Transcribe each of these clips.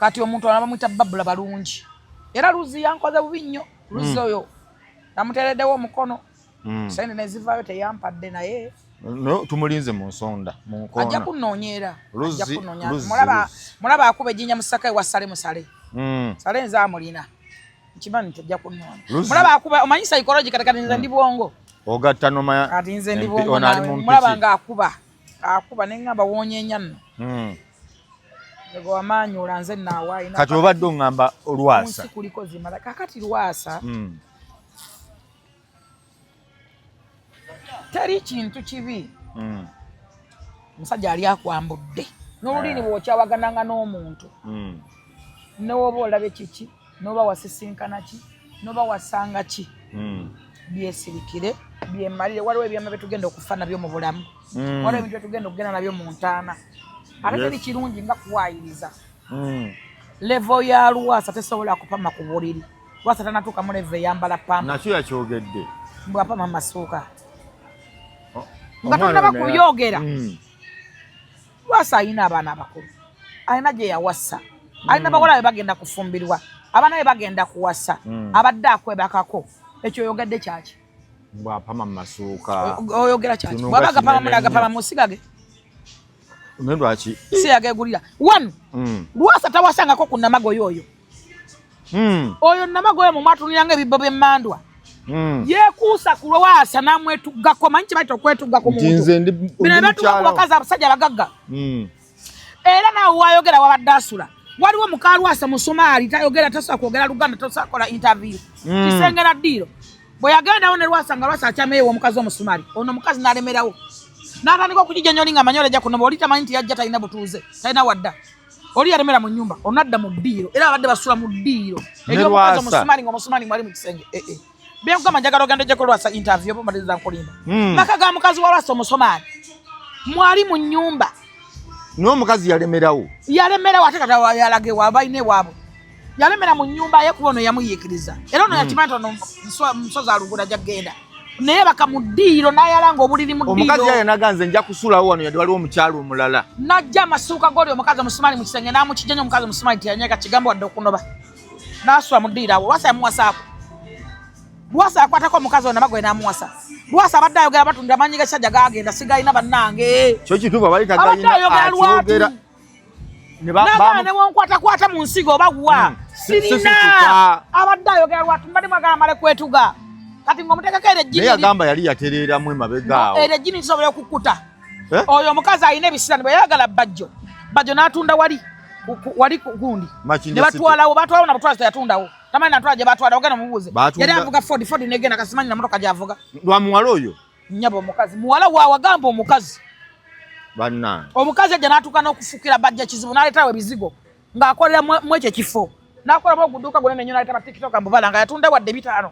Kati omuntu alaba bamuyita Babula Balungi, era Luzi yankoze bubi nnyo Luzi. Oyo namuteereddewo omukono, sente nezivaayo, teyampadde naye. No, tumulinze mu nsonda mu Ajja nkoona. kunoonya era ajja Luzi, kunoonya. Luzi, Mulaba, Luzi. mulaba akuba ejjinja musaka ewa Sale Musale. Sale nze amulina, nkimanyi nti ajja kunoonya. Luzi. Mulaba akuba, omanyi psychology. Kati nze ndi bwongo. Ogatta nomanya. Kati nze ndi bwongo Ono ali nawe. mu Mulaba mpiki. nga akuba neŋŋamba woonyenya nno. Ego wamaanyi nze naawe alina. Kati obadde oŋŋamba Olwasa. Munsi kuliko zimala. Kakati Lwasa, teri kintu kibi omusajja ali akwambudde n'oluliri bw'okyawagananga n'omuntu, newoba olabye kiki, noba wasisinkana ki, noba wasanga ki, byesirikire, byemalire. Waliwo ebyama byetugenda okufa nabyo mu bulamu. Waliwo ebintu byetugenda okugenda nabyo mu ntaana. Ate teri kirungi nga kuwaayiriza. Level ya Lwasa tesobola kupama ku buliri. Lwasa tanatuuka mu level eyambala pamba. Nakyo yakyogedde. Mbwapama masuuka nga Omwana tonaba ono kubyogera. Lwasa alina abaana abakulu, alina gye yawasa, alina bawala be bagenda kufumbirwa, abaana be bagenda kuwasa. Abadde akwebakako, ekyo oyogedde kyaki? Bwapama mu masuuka. Oyogera kyaki? Kino nga Bwaba agapama kinene muli agapama nnyo. musigage. Naye lwaki? Si yagegulira one. Lwasa tawasangako ku namagoye oyo. Oyo namagoye mumwatunuliranga ebibbo by'emmandwa. Yeekuusa ku Lwasa n'amwetuggako. Manyi kibayita okwetuga ku Nti muntu? nze ndi Bino ndi byetuga ku mukyala. bakazi, abasajja abagagga. Era naawe wayogera wabadde asula, waliwo mukalwasa Musomaali, tayogera, tasobola kwogera Luganda, tasobola kukola interview. Kisengera ddiiro bwe yagendawo ne Lwasa, nga Lwasa akyameewa omukazi Omusomaali ono. Omukazi n'alemerawo n'atandika okugijja nga manyi olajja kunoba. Oli tamanyi nti yajja talina butuuze, talina wadda. Oli yalemera mu nyumba, onadda mu ddiiro, era abadde basula mu ddiiro Ne ery'omukazi Lwasa. Omusomaali, nga Omusomaali mwali mu kisenge. Eh, eh. Byenkugamba, njagala ogenda ojjeko Lwasa interview oba omaliriza nkulimba. Maka ga mukazi wa Lwasa Omusomaali mwali mu nyumba. N'omukazi yalemerawo. Yalemerawo, ate kati yalage wabalina ewaabwe. Yalemera mu nyumba ye kuba ono yamuyiikiriza, era ono yakimanya nti ono musozi alugula ajja kugenda naye baka mu ddiiro n'ayalanga obuliri mu Omukazi ddiiro. yaye naga nze nja kusulawo wano, yadde waliwo omukyalo omulala. N'ajja amasuuka g'oli omukazi Omusomaali mu kisenge n'amukijja nnyo. Omukazi Omusomaali teyanyega kigambo wadde okunoba, n'asula mu ddiiro awo. Lwasa yamuwasaako? Lwasa yakwatako omukazi ono namagoye n'amuwasa? Lwasa abadde ayogera batunda amanyi g'ekisajja gagenda sigalina bannange. Kyo kituufu, abali Abadde tagayina. ayogera lwatu. Akyogera ne Nagaana ne wonkwatakwata mu nsigo oba wa sirina. Sisituka. Abadde ayogera lwatu, mbadde mwagala male kwetuga, kati ng'omuteekako era Naye ejjini. yagamba yali yatereeramu emabega awo. Era ejjini lisobola okukkuta. Eh? Oyo omukazi alina ebisirani. Bwe yayagala Bajjo, Bajjo n'atunda wali wali ku gundi. Makindye Ne City. batwalawo, batwalawo nabutwala, teyatundawo, tamanyi natwala gye batwala. Ogenda mubuuze. Yali avuga Ford, Ford negenda, kasimanyi na motoka gy'avuga. Lwa muwala oyo. Nnyabo, omukazi muwala waawagamba omukazi. Bannange. Omukazi ajja n'atuuka n'okufukira Bajja kizibu, n'aleetawo ebizigo ng'akolera mu ekyo ekifo, n'akolamu oguduuka gunene nnyo, n'aleeta batikitoka mbubala nga yatunda wadde 500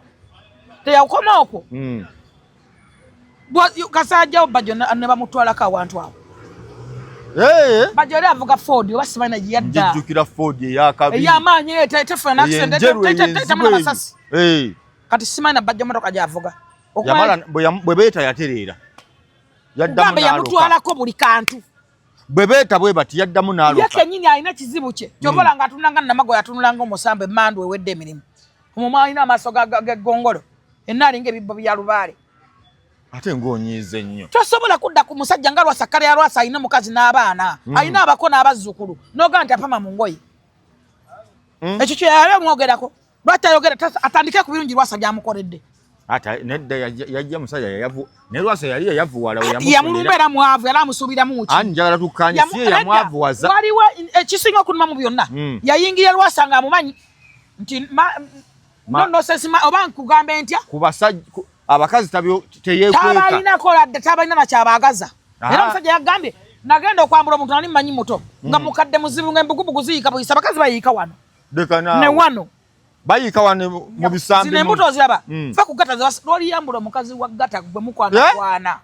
teyakoma okwo. Kasajjawo Bajjo ne bamutwalako awantu awo. Eh, Bajjo yali avuga Ford oba simanyi gye yadda. Njijjukira Ford eyakabi. Ey'amaanyi eyo tefuna n'accident, Enjeru. tetamuna masasi. Eh. Kati simanyi na Bajjo motoka gy'avuga. Yamala bwe beeta yatereera, yaddamu Gambe n'aloka. Yamutwalako buli kantu. Bwe beeta bwe bati yaddamu Ye n'aloka. Kennyini alina kizibu kye kyobola nga atunulanga namagoye, atunulanga omusambo emmandu ewedde emirimu. Omwo alina amaaso g'eggongolo enna alinga ebibbo bya lubaale. Ate ng'onyiize nnyo. Tosobola kudda ku musajja nga Lwasa kale ya Lwasa alina omukazi n'abaana, alina abako n'abazzukulu, n'ogaa nti apama mu ngoye. Ekyo kye yali amwogerako. Lwaki ayogera? Atandike ku birungi Lwasa byamukoledde. Ate nedda, yajja musajja yayavu ne Lwasa yali yayavuwala we Ati yamulumba era mwavu, yali amusuubiramu ki? Ani njagala tukkanye si ye Nedda, yamwavuwaza. Waliwo ekisinga okunuma mu byonna. Yayingira Lwasa nga amumanyi nti no nonsense oba nkugambe ntya? Ku basajja abakazi tabyo teyeekweka. Tabalinako ladde, tabalina nakyabaagaza. Era omusajja yagambye nagenda okwambula omuntu nali mmanyi muto, nga mukadde muzibu, nga embugubugu ziyiika buyisa. Abakazi bayiika wano Leka ne naawe. wano. Bayiika wano mu bisambi. Zino embuto oziraba? Fa ku gata lwoliyambula omukazi wa gata gwe mukwanakwana.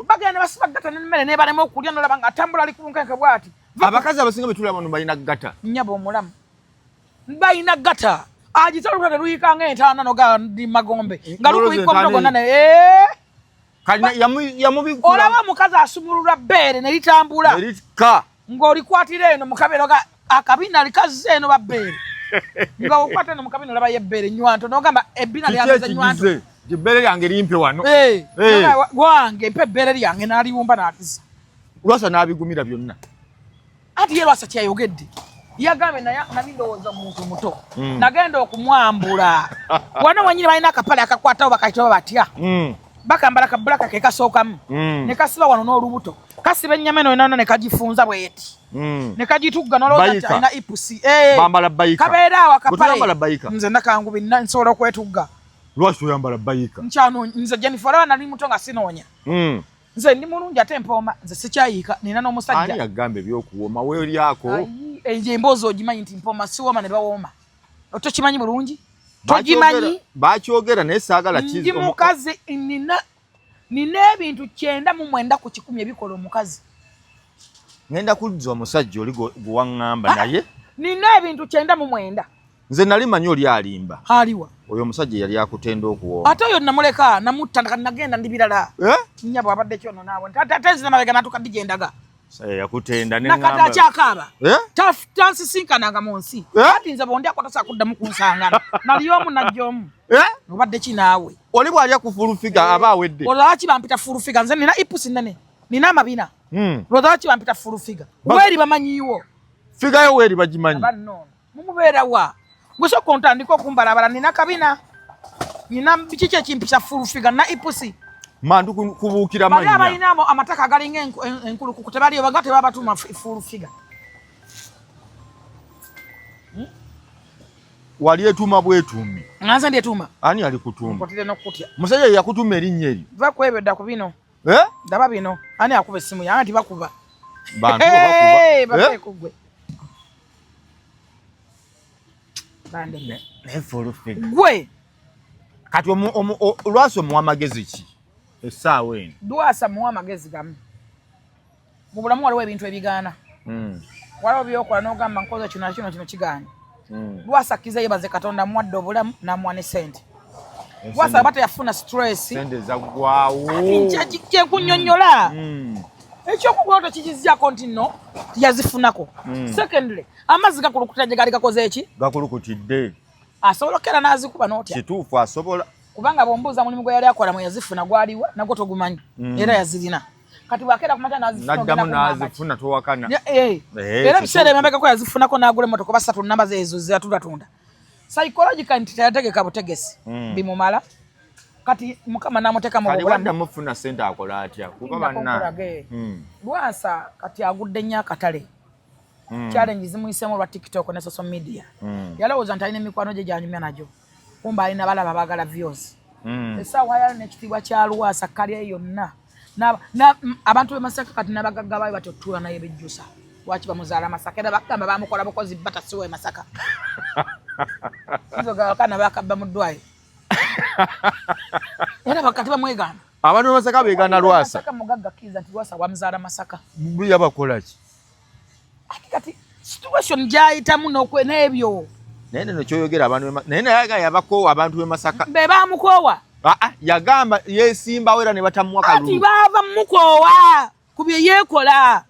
Bagenda ne basiba gata nemmere nebalema okulya, nolaba nga atambula ali ku bunkenke bwati. Abakazi abasinga betulaba wano balina gata. Nnyabo omulamu, balina gata agita oluta teluyiika ng'entaana noga ndi magombe nga Noloza lukuyika omuto entaana gwonna ne eh! Kalina yamubikula. Olaba omukazi asumulula bbeere ne litambula. Erika. Ng'olikwatira eno mu kabeero ga Akabina likazze eno babbeere nga okwata eno mu kabina olabayo ebbeere nywanto n'ogamba ebbina lyameze nywanto. Ebbeere lyange limpe wano. Gwange mpa ebbeere lyange n'aliwumba n'aliza. Lwasa n'abigumira byonna. Anti ye Lwasa kyeyayogedde yagambye naye nali ndowooza omuntu muto nagenda okumwambula wano wenyini balina akapale akakwatawo bakayitawo batya bakambala kabulaka ke kasookamu ne kasiba wano n'olubuto kasiba ennyama eno yonayona ne kagifunza bweti ne kagitugga nolowooza nti alina ipusi bambala bayika kabeera awo akapale bayika nze nakangubi nsobola okwetugga. Lwaki toyambala bayika? Nkyano nze Jennifer olaba nali muto nga sinoonya. Nze ndi mulungi ate mpooma nze sikyayiika nina n'omusajja. Ani yagamba ebyokuwooma weeryako? Eyo emboozi ogimanyi nti mpooma siwooma ne bawooma. Tokimanyi bulungi? Togimanyi? Bakyogera naye saagala kizi. Ndi mukazi nina ebintu 99 ku 100 ebikola omukazi. Ngenda kuzza omusajja oli gwe waŋŋamba naye. Nina ebintu 99. Nze nali manyi oli alimba. Aliwa? Oyo omusajja yali akutenda okuwooma. Ate oyo namuleka namutta nagenda ndi birala. Nnyabo abadde kyono naawe. Ate nze namabega n'atuuka ddi gye ndaga. Yakutenda ne ŋŋamba. Nakati akyakaaba. Tansisinkananga mu nsi. Kati nze bw'ondyako tosobola kuddamu kunsangana. Nali omu najja omu. Obadde ki naawe? Oli bw'alya ku full figure aba awedde. Lwaki bampita full figure? Nze nina ipusi nnene. Nina amabina. Lwaki bampita full figure? Weeri bamanyiiwo. Figure yo weeri bagimanyi. Mumubeera wa? Gwe sooka ontandike okumbalabala nina kabina. Nina biki kye kimpisa full figure na ipusi. Mandu kubuukira mannya. Bali abalina amataka agalinga enkulukuku tebaliyo baga tebabatuma full figure. Wali etuuma bwetuumi. Nganze ndyetuuma. Ani alikutuuma? Nkotire n'okutya. Musajja ye yakutuuma erinnya eryo. Va kwebyo dda ku bino. Ndaba bino. Ani akuba essimu yange nti bakuba. Bantu bakuba. Baveeko ggwe. Bande. Naye full figure. Ggwe. Kati Lwasa omuwa amagezi ki essaawa eno? Lwasa muwa amagezi gamu. Mu bulamu waliwo ebintu ebigaana. Waliwo by'okola n'ogamba nkoze kino na kino kino kigaanye. Lwasa akkiriza yeebaze Katonda amuwadde obulamu n'amuwa ne ssente. Lwasa aba teyafuna stress. Ssente zaggwaawo. Kye nkunnyonnyola. Ekyokugulawo tekikizzaako nti nno yazifunako. Secondly, amazzi gakulukutira gye gaali gakoze eki? Gakulukutidde. Asobola okukera n'azikuba n'otya? Kituufu asobola. Kubanga bw'ombuuza mulimu gwe yali akola mwe yazifuna gwaliwa nagwo togumanyi. Era yazirina. Kati bw'akeera ku makya n'azifuna ogenda n'azifuna towakana. Era ebiseera emabegako yazifunako n'agula emmotoka oba 3 namba ze ezo zeyatundatunda. Psychological nti teyategeka butegesi bimumala. Kati Mukama n'amuteeka mu bulamu. Kati wadda mufuna ssente akola atya? Kuba banna. Lwasa kati agudde nnyo akatale. Challenge zimuyiseemu olwa TikTok ne social media. Yalowooza nti alina emikwano gye gy'anyumya nagyo. Kumbe alina balaba baagala views. Essaawa yalo n'ekitiibwa kya Lwasa kalya yonna. Abantu b'e Masaka kati n'abagagga baayo batya otuula naye bejjusa. Lwaki bamuzaala Masaka? Era bagamba bamukola bukozi bba tasiwa e Masaka. Nzo gawakana bakabba mu ddwaliro. Era bakati bamwegaana. Abantu b'e Masaka beegaana Lwasa. Masaka mugagga akkiriza nti Lwasa wamuzaala Masaka. Yabakola ki? Kati situation gy'ayitamu n'ebyo. Naye nno ky'oyogera abantu naye naye yabakoowa abantu b'e Masaka. Be baamukoowa. Yagamba yeesimbawo era ne batamuwa kalulu. Ati baava mukoowa ku bye yeekola.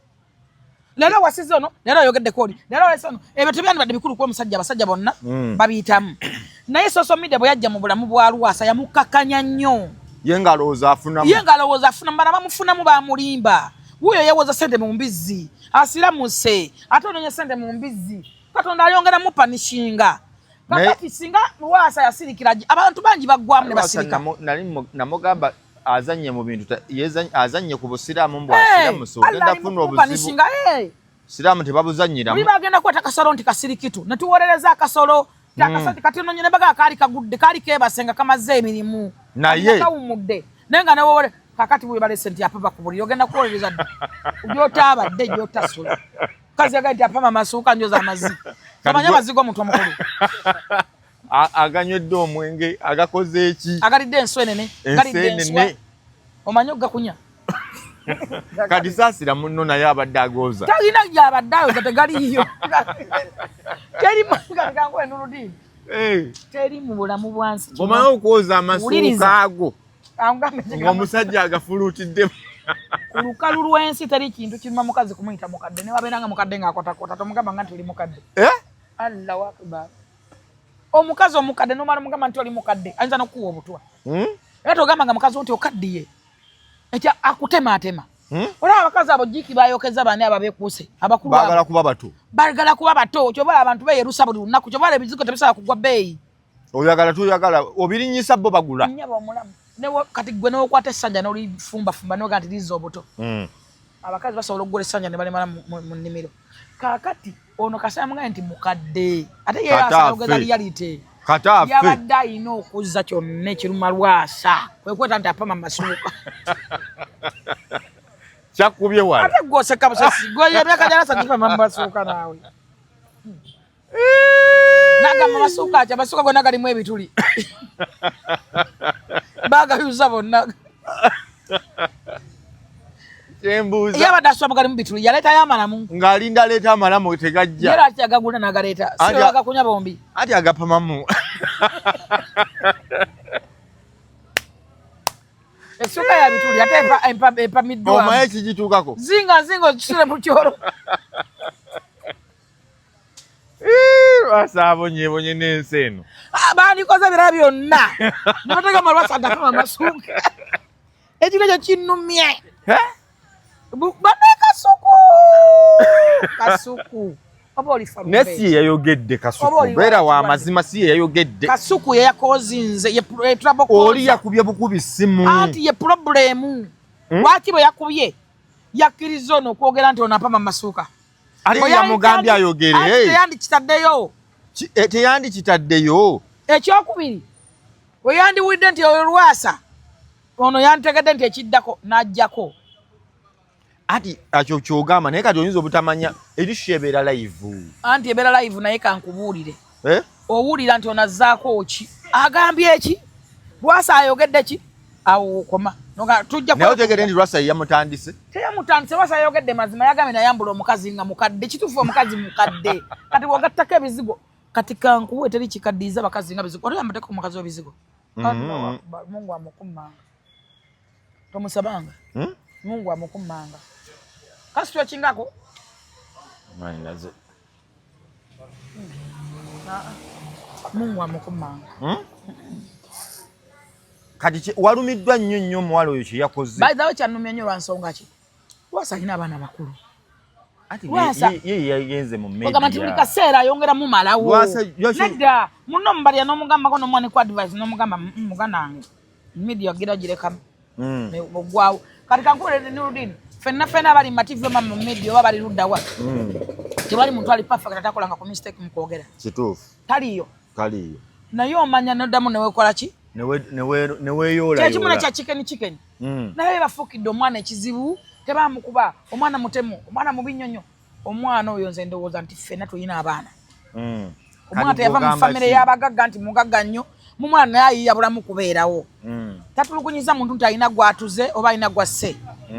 Leero wasize ono, leero oyogeddeko oli, leero olese ono. Ebyo tebyandibadde bikulu kuba omusajja abasajja bonna babiyitamu. Naye social media bwe yajja mu bulamu bwa Lwasa yamukakkanya nnyo. Ye ng'alowooza afunamu. Ye ng'alowooza afunamu, bano bamufunamu bamulimba. Wuuyo yeewoza ssente mu mbizzi, asiramuse, ate onoonya ssente mu mbizzi. Katonda ayongera mupanishinga. Kakati singa Lwasa yasirikira, abantu bangi baggwamu ne basirika. Nali namugamba azannye mu bintu, azannye ku busiraamu mbu asiramuse, ogenda kufuna obuzibu. Siraamu tebabuzannyiramu. Buli bagenda kukwata kasolo nti kasirikitu, ne tuwolereza akasolo. Kati ono ne baga kaali kagudde, kaali keebase nga kamaze emirimu. Naye kawummudde. Naye nga newowole kakati bwe balese nti apapa ku buliri, ogenda kuwolereza ddi? Gy'otaabadde, gy'otasula. Kazi yagambye nti apama amasuuka njoza amazzi. Omanyi amazzi g'omuntu omukulu. Aganywedde omwenge, agakoze eki? Agalidde enswenene, galidde enswa. Omanyi ogakunya? Kati saasira munno naye abadde agooza. Talina gy'abadde ayoza, tegaliiyo. Teri kankuwe Nurudini. Teri mu bulamu bwa nsi. Omanyi okwoza amasuuka ago. Ng'omusajja agafuluutiddemu. Ku lukalu lw'ensi teri kintu kiruma mukazi kumuyita mukadde, ne wabeera nga mukadde ng'akotakota tomugamba nga nti oli mukadde. Eh? Allahu akbar. Omukazi omukadde n'omala omugamba nti oli mukadde ayinza n'okukuwa obutwa. Era togamba nga mukazi wo nti okaddiye, ekyo akutemaatema. Olaba abakazi abo jiki bayokeza bani abo abeekuuse abakulu abo. Baagala kuba bato. Baagala kuba bato. Ky'oba abantu beeyerusa buli lunaku, ky'oba ebizigo tebisobola kugwa bbeeyi. Oyagala toyagala obirinyisa bo bagula. Nnyabo omulamu. Kati gwe n'okwata essanja n'olifumbafumba n'ogaa nti lizza obuto. Abakazi basobola okugula essanja ne balimala mu nnimiro. Kaakati ono kasita yamugambye nti mukadde ate ye asayogeza reality. Kataafe. Yabadde alina okuzza kyonna ekiruma Lwasa kwe kweta nti apama masuuka. Kyakubye wala. Ate gwe oseka busesi gwe emyaka gya Lwasa gipama mu masuuka naawe. Nagamba masuuka ki amasuuka gonna galimu ebituli. Baagayuza bonna. Kyembuuza. Yabadde asula galimu bituli yaleetayo amalamu. Ng'alinda aleeta amalamu tegajja. Yera ati agagula n'agaleeta. Si bagakunya bombi. Ati agapamamu. Essuuka ya bituli ate empamiddwa. Omanyi ekigituukako. Zinga zinga okisule mu kyolo. Lwasa abonyebonye n'ensi eno. Bandikoze ebirala byonna. Ne bategamba Lwasa agapama amasuuka. Ekiro ekyo kinnumye. Bane Kasuku. Kasuku. Oba oli falu. Ne si yayogedde Kasuku. Beera wa mazima si yayogedde. Kasuku ye yakozinze ye trouble causer. Oli yakubye bukubi simu. Anti ye problem. Lwaki bwe yakubye yakkiriza ono okwogera nti ono apama masuuka. Ate yamugambye ayogere. Teyandikitaddeyo. Teyandikitaddeyo. Ekyokubiri we yandiwulidde nti oyo Lwasa ono yantegedde nti ekiddako n'ajjako. Ati akyo kyogamba naye kati oyinza obutamanya eri ebeera live. Anti ebeera live naye kankubuulire. Owulira nti onazzaako ki? Agambye ki? Lwasa ayogedde ki? Awo okoma. Tujja naye otegedde nti Lwasa yamutandise. Teyamutandise, Lwasa yayogedde mazima yagambye nayambula omukazi nga mukadde. Kituufu omukazi mukadde. Kati bw'ogattako ebizigo kati kankuwe teri kikaddiiza bakazi nga bizigo. Oli ambaddeko omukazi w'ebizigo. Mungu amukummanga. Tomusabanga. Mungu amukummanga. Kasi twekingako. Mungu amukummanga. Kati walumiddwa nnyo nnyo omuwala oyo kye yakoze. By the way kyannumya nnyo lwa nsonga ki? Lwasa alina abaana bakulu. Ye yagenze mu media. Ogamba nti buli kaseera ayongera mumalawo. Nedda munno mubalya n'omugambako n'omuwa ne ku advice n'omugamba muganda wange media gira girekamu. Ogwawo. Kati kankubuulire Nurudin, ffenna ffenna abali mu TV oba mu media oba bali ludda wa. Tewali muntu ali perfect atakolanga ku mistake mu kwogera. Kituufu. Taliiyo. Taliiyo. Naye omanya n'oddamu ne weekola ki? Neweeyoola. Kyekimu nekya chicken chicken. Naye bafuukidde omwana ekizibu tebamukuba omwana mutemu omwana mubi nnyo nnyo. Omwana oyo nze ndowooza nti ffenna tulina abaana. Omwana teyava mu famire y'abagagga nti mugagga nnyo mu mwana naye ayiiya bulamu kubeerawo. Tatulugunyiza muntu nti alina gw'atuze oba alina gw'asse.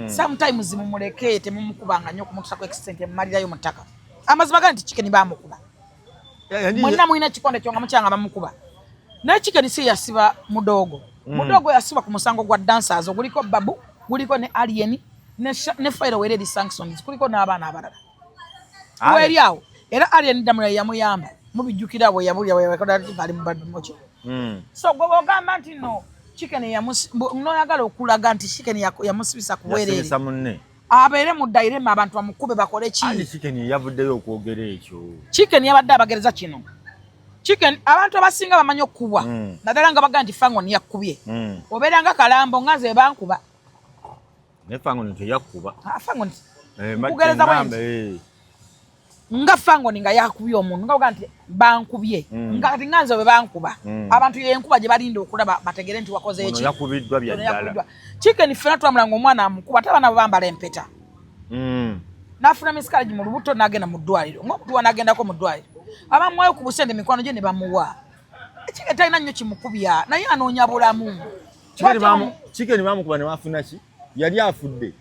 Sometimes mumuleke temumukubanga nnyo okumutuusa ku extent emumalirayo mu ttaka. Amazima gali nti chicken baamukuba. Mwenna mulina ekikonde kyo nga mukyanga bamukuba. Naye chicken si yasiba mudogo. Mudogo yasiba ku musango gwa dancers oguliko Babu, guliko ne Alien, ne file were eri sanctions, kuliko n'abaana abalala. Weri awo. Era Alien Damula yamuyamba. Mubijjukira bwe yabulya bwe yakola ali mu bad mochi. So gwe bw'ogamba nti no chicken n'oyagala okulaga nti chicken yamusibisa ku bwereere. Yasibisa munne. Abeere mu dayirema abantu bamukube bakole ki? Ani chicken yavuddeyo okwogera ekyo? Chicken yabadde abagereza kino. Chicken abantu abasinga bamanyi okukubwa. Naddala nga bagamba nti Fangoni yakubye. Obeera nga kalambo nga nze bankuba. Ne Fangoni teyakuba. Fangoni. Nkugereza bwe nti. Nga Fangoni nga yakubye omuntu nga bagamba nti bankubye. Nga kati nga nze bwe bankuba. Abantu y'enkuba gye balinda okulaba bategere nti wakoze eki. Ono yakubiddwa bya ddala. Chicken ffenna twamulanga omwana amukuba ate abaana bambala empeta. N'afuna miscarriage mu lubuto n'agenda mu ddwaliro. Ng'omuntu w'anagendako mu ddwaliro. Abamuwayo ku busente mikwano gye ne bamuwa. Chicken talina nnyo kimukubya naye anoonya bulamu. Chicken bamukuba ne bafuna ki? Yali afudde.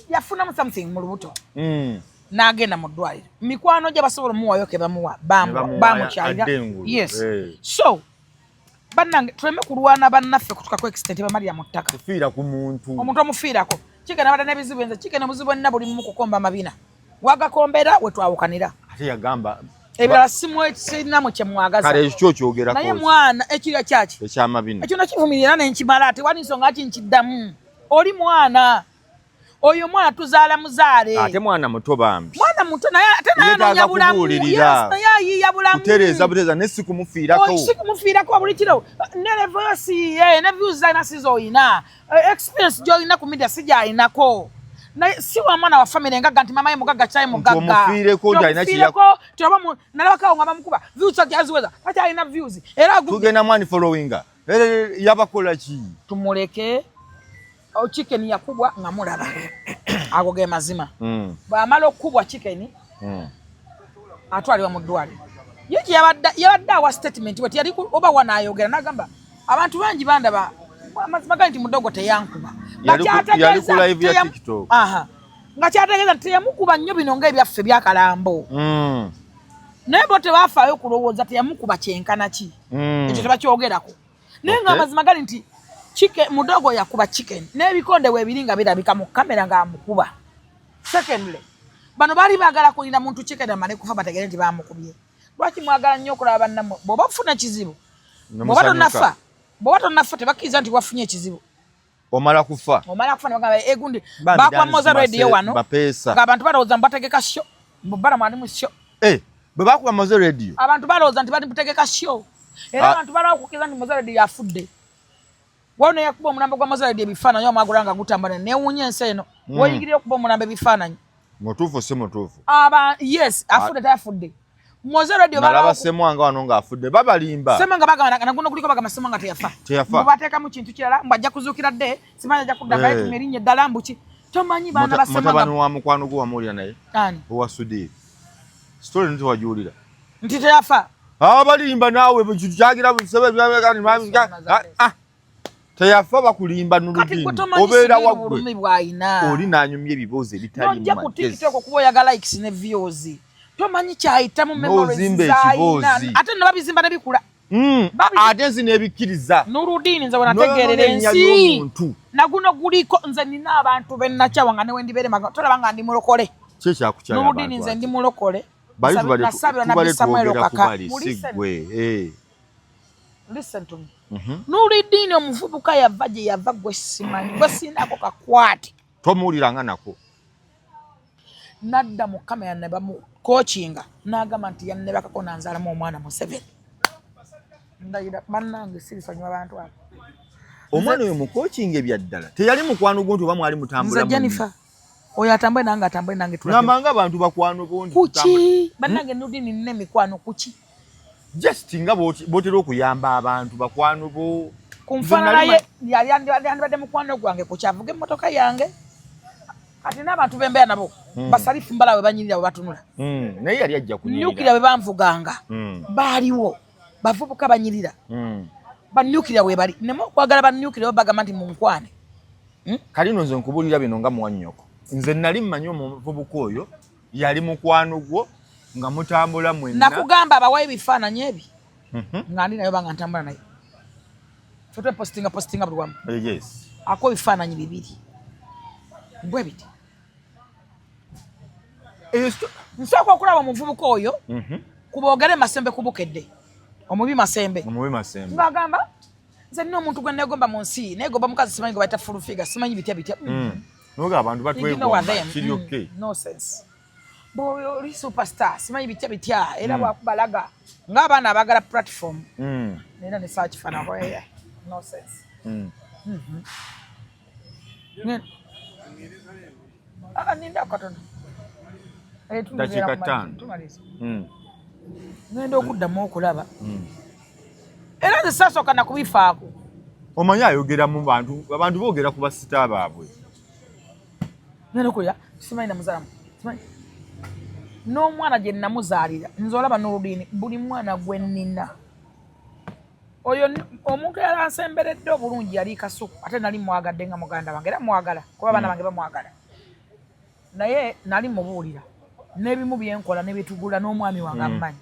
Yafunamu something mu lubuto. N'agenda mu ddwaliro. Mikwano gye basobola omuwayo ke bamuwa bamukyalira. Yes. So bannange tuleme kulwana bannaffe kutuuka ku extent bamalira mu ttaka. Kufiira ku muntu. Omuntu omufiirako. Chicken abadde n'ebizibu, nze Chicken obuzibu bwonna buli mu kukomba amabina, wagakombera wetwawukanira. Ate yagamba ebirala sinamu kyemwagaza. Kale ekyo kyogerako. Naye mwana, ekirya kyaki? Ekyamabina. Ekyo nakivumirira nenkimala, tewali nsonga ki nkiddamu. Oli mwana, oyo mwana tuzaala muzaale. Ate mwana muto bambi. Mwana muto, naye ate naye anoonya bulamu. Yes, naye ayiiya bulamu. Kutereeza butereeza, ne si kumufiirako. Si kumufiirako buli kiro. Ne level si ye, ne views zalina si z'olina, experience gy'olina ku media si gy'alinako. Naye si wa mwana wa family engagga nti mama ye mugagga, kyayi mugagga. Omufiireko nti alina kiya. Omufiireko nalabakawo nga bamukuba views aziweza, takyalina views era tugenda mwani followinga yabakola ki? Tumuleke. Chicken yakubwa nga mulaba, ago ge mazima. Bw'amala okukubwa Chicken, atwalibwa mu ddwaliro. Ye yabadde awa statement bwe yali oba wanaayogera n'agamba abantu bangi bandaba, amazima gali nti mudogo teyankuba. Yali ku live ya TikTok. Aha, nga kyategeeza nti teyamukuba nnyo bino ng'ebyaffe byakalambo. Naye bo tebafaayo kulowooza teyamukuba kyenkana ki. Ekyo tebakyogerako, naye nga amazima gali nti mudogo yakuba Chicken n'ebikonde weebiri nga birabika mu kamera ng'amukuba. Secondly, bano baali baagala kulinda muntu Chicken amale kufa bategere nti bamukubye. Lwaki mwagala nnyo okulaba bannammwe bw'oba ofuna ekizibu? Bw'oba tonnafa tebakkiriza nti wafunye ekizibu. Omala kufa. Omala kufa nebagamba egundi bakuba Moze Radio wano ng'abantu balowooza mbu bategeka show, mbu Balamu ali mu show. Eh, bwe bakuba Moze Radio. Abantu balowooza nti bali mutegeka show, era abantu balaba okukkiriza nti Moze Radio yafudde. Wano yakuba omulambo gwa Moze Radio ebifaananyi omwagula nga gutambula, newuunya ensi eno. Woyingirira okuba omulambo ebifaananyi. Mutuufu si mutuufu? Aba yes, afudde tayafudde Moze Radio. Nalaba Semwanga wano ng'afudde, babalimba. Semwanga bagamba naguno kuliko, bagamba Semwanga teyafa. Teyafa. Bateekamu kintu kirala mbu ajja kuzuukira dde, simanyi ajja kudda nga yetuma erinnya eddala, mbuki tomanyi baana ba Semwanga. Mutabani wa mukwano gwo wamuwulira naye? Ani? Owa Sudiri, story nti wagiwulira? Nti teyafa. Abalimba naawe, kintu kyagira ah, teyafa, bakulimba. Nuludini obeera waggwe bw'ayina. Oli n'anyumya ebibuuzo ebitali. Nojja ku TikTok okuba oyaga likes ne views, tomanyi kyayitamu. N'ozimba ekiboozi. Ate no babizimba ne bikula. Ate nzi n'ebikkiriza. Nurudini, nze wenategeerera ensi naguno guliko, nze nina abantu benakyawa nga newendibeere tolaba nga ndi mulokole. Kyekyakukyala. Nurudini, nze ndi mulokole, nasabirwa Nabbi Samuel Kaka. Sigwe. Listen to me. Nurudini omuvubuka yava gye yava, gwe simanyi, gwe sinako kakwate. Tomuwuliranga nako. Nadda mu kamera ne bamukokinga n'agamba nti yannebakako nanzaalamu omwana Museveni. Ndayira bannange sirisonyiwa bantu abo. Omwana oyo mukokinga ebyaddala teyali mukwano gwo nti oba mwali mutambula? Nze Jennifer oyo atambule nange, atambule nange. Ngamba nga abantu bakwano bo. Kuki bannange Nudini nina emikwano kuki? Just nga bwotera okuyamba abantu bakwano bo. Ku nfaanana ye yali yandibadde mukwano gwange kukyavuga emmotoka yange. Kati n'abantu bembeera nabo basalifu mbala bwe banyirira bwe batunula. Naye yali ajja kunyirira bwe banvuganga. Baaliwo bavubuka banyirira. Banukira bwe bali neme okwagala banukira bagamba nti munkwane. Kali no nze nkubulira bino nga muwannyoko, nze nali mmanyi omuvubuka oyo yali mukwano gwo nga mutambula mwenna. Nakugamba abawayo ebifaananyi ebi nga ndi naye oba nga ntambula naye, fe twepostinga postinga buli wamu. Ako ebifaananyi bibiri bwe biti. Nsooka okulaba omuvubuka oyo kuboogere Masembe kubukedde omubi Masembe. Omubi Masembe. Ng'agamba nze nina omuntu gwe negomba mu nsi, negomba mukazi simanyi gwe bayita Full Figure, simanyi bitya bitya. Noga abantu batwegomba kiri okay. No sense. Oli superstar, simanyi bitya bitya, era bwakubalaga ng'abaana abaagala platform. Era ne saakifaanako, no sense. Ninda katono. Dakiika 5. Ngenda okuddamu okulaba era nze saasooka nakubifaako. Omanyi ayogera mu bantu, abantu boogera ku basita baabwe. Ngenda okulya simanyi namuzaalamu simanyi n'omwana gye namuzaalira. Nze olaba n'oludini buli mwana gwe nnina oyo omuntu yali ansemberedde obulungi yali Kasuku, ate nali mwagadde nga muganda wange, era mwagala kuba abaana bange bamwagala, naye nali mubuulira n'ebimu byenkola nebyetugula n'omwami wange amumanyi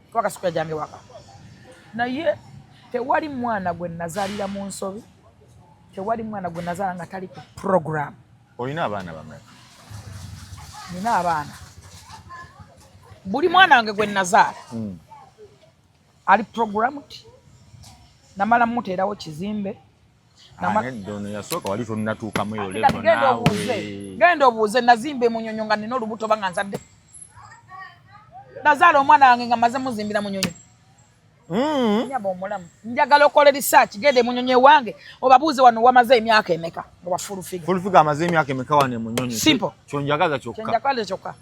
kuba Kasuku yajange waka. Naye tewali mwana gwe nazaalira mu nsobi, tewali mwana gwe nazaala nga tali ku program. Olina abaana bameka? Nina abaana, buli mwana wange gwe nazaala ali programmed, namala muteerawo kizimbe. Nedda, ono yasooka wali tonnatuukamu eyo level naawe. Genda obuuze, nazimba emunyonyo nga nina olubuto oba nga nzadde. Nazaala omwana wange nga maze muzimbira munyonyo. Nyaba omulamu, njagala okola research, genda emunyonyo ewange obabuuze wano wamaze emyaka emeka nga wa Full Figure. Full Figure amaze emyaka emeka wano emunyonyo? Simple. Kyonjagaza kyokka. Kyenjagala kyokka,